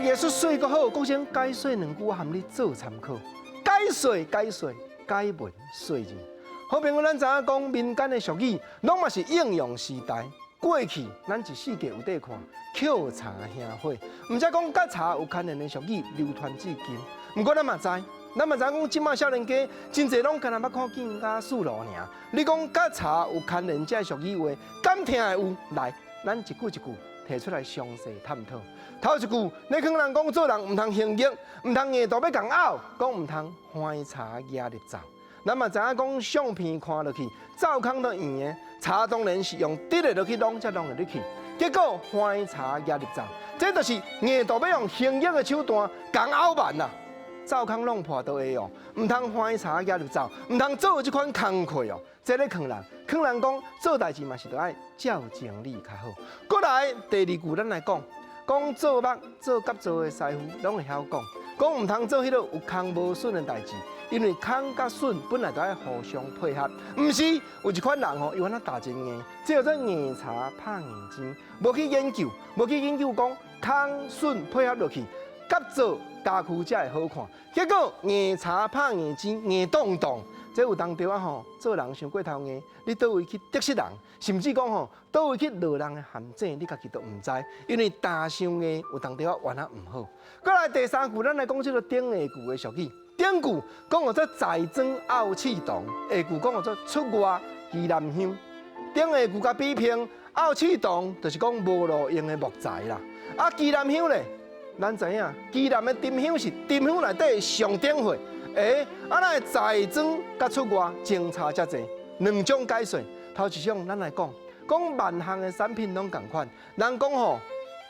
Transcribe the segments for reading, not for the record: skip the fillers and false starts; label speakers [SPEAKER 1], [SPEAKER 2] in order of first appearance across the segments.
[SPEAKER 1] 藝術水閣好，講先解說兩句，我含你做參考。解說解說解文說字。好朋友，咱知影講民間的俗語，攏嘛是應用時代。過去咱一四季有得看，抾柴興火，毋才講佮柴有牽連的俗語流傳至今。毋過咱嘛知，咱嘛知講這馬少年家真濟攏干焦捌看見佮四路爾。你講佮柴有牽連這俗語話，敢聽會有？來，咱一句一句提出來詳細探討。頭一句，你可能講做人毋通輕易，毋通硬度欲共拗，講毋通橫柴夯入灶。咱嘛知影講相片看落去，灶空都圓的，柴當然是用直的落去攏才攏會入去。結果橫柴夯入灶，這就是硬度欲用輕易的手段共拗慢啦。灶空弄破都會哦，毋通橫柴夯入灶，毋通做這款工課哦。這咧勸人，勸人講做代誌嘛是著愛照情理較好。過來第二句，咱來講，講做木做甲做的師傅攏會曉講，講毋通做彼个有空無榫的代誌，因為空佮榫本來就愛互相配合，毋是有一款人吼，伊按呢打真硬，這叫做硬柴拍硬釘，無去研究，無去研究講空榫配合落去，佮做家具才會好看。結果硬柴拍硬釘，硬當當。這有當時仔吼，做人傷過頭硬，你佗位去得失人，甚至講吼，佗位去落人的陷阱，你家己都毋知，因為焦傷硬，有當時仔原來毋好。過來第三句，咱來講這個頂下句的俗語。頂句講做在莊漚刺桐，下句講做出外宜南香。頂下句共比拼漚刺桐，就是講無路用的木材啦。啊，宜南香咧，咱知影，宜南的沉香是沉香內底上頂貨。欸，啊，咱的在莊佮出外相差遮濟，兩種解說。頭一種，咱來講，講萬項的產品攏仝款。人講吼，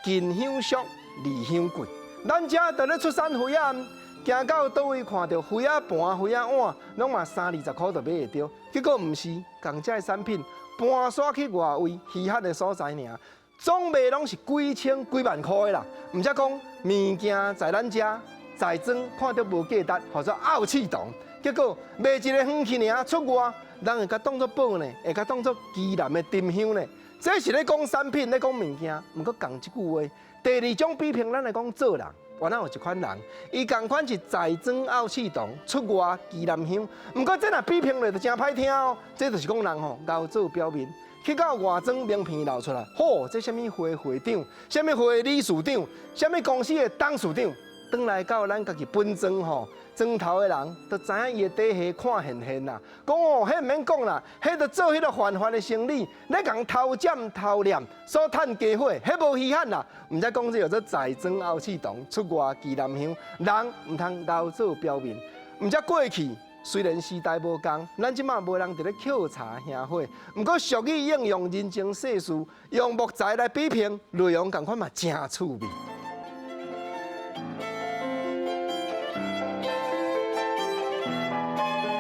[SPEAKER 1] 近香俗，離香貴。咱遮佇咧出產魚仔，行到佗位看著魚仔盤、魚仔碗，攏嘛三二十箍就買會著。結果毋是，仝隻的產品搬徙去外圍稀罕的所在爾，總賣攏是幾千幾萬箍的啦。毋才講物件在咱遮。在莊看著無價值，號做漚刺桐。結果賣一个遠去爾出外，人會共當做寶呢，會共當做宜南的沉香呢。這是咧講產品，咧講物件。毋過仝這句話，第二種比拼，咱來講做人，原來有一款人，伊仝款是在莊漚刺桐，出外宜南香。毋過這若比拼落就誠歹聽哦。這就是講人吼，𠢕做表面。去到外莊名片露出來，吼，這啥物會會長，啥物會理事長，啥物公司的董事長。轉來到咱家己本莊吼，莊頭的人都知影伊的底細看現現啦。講哦，彼毋免講啦，彼就做彼个犯法的生理，咧共偷佔偷掠，所趁家伙，彼無稀罕啦。毋才講這叫做在莊漚刺桐，出外宜南香，人毋通𠢕做表面。毋才過去雖然時代無仝，咱這馬無人佇咧抾柴興火，毋過俗語應用人情世事，用木材來比拼，內容仝款嘛誠趣味。